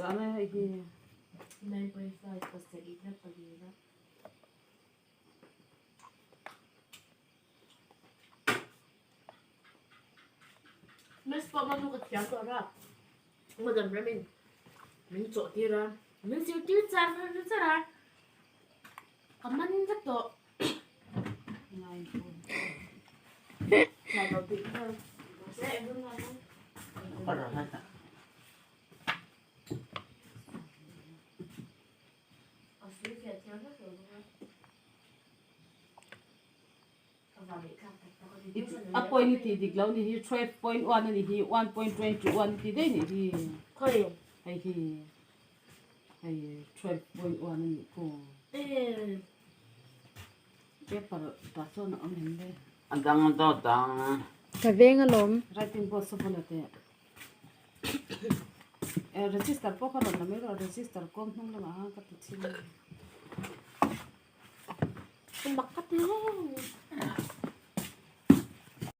Zana hei hi. 9.5 pasarih na palina. Miss pawh manu ka thiam tawh ra. Madam Remin min chawh tir a. Min zirtir char char a. Ka man vek tawh. A point i tih dik lo ni hi 12.1 a ni hi 1.21 i ti daih ni hi hei hi hei 12.1 a nih khu paper tah chuan a awm em le. A dang dawt ang. Ka veng alawm. Writing board saw bula teh eh register pawh ka rawn la mai rawh register kawm hnung lamah khan ka ti chhin a. Mak ka ti reng.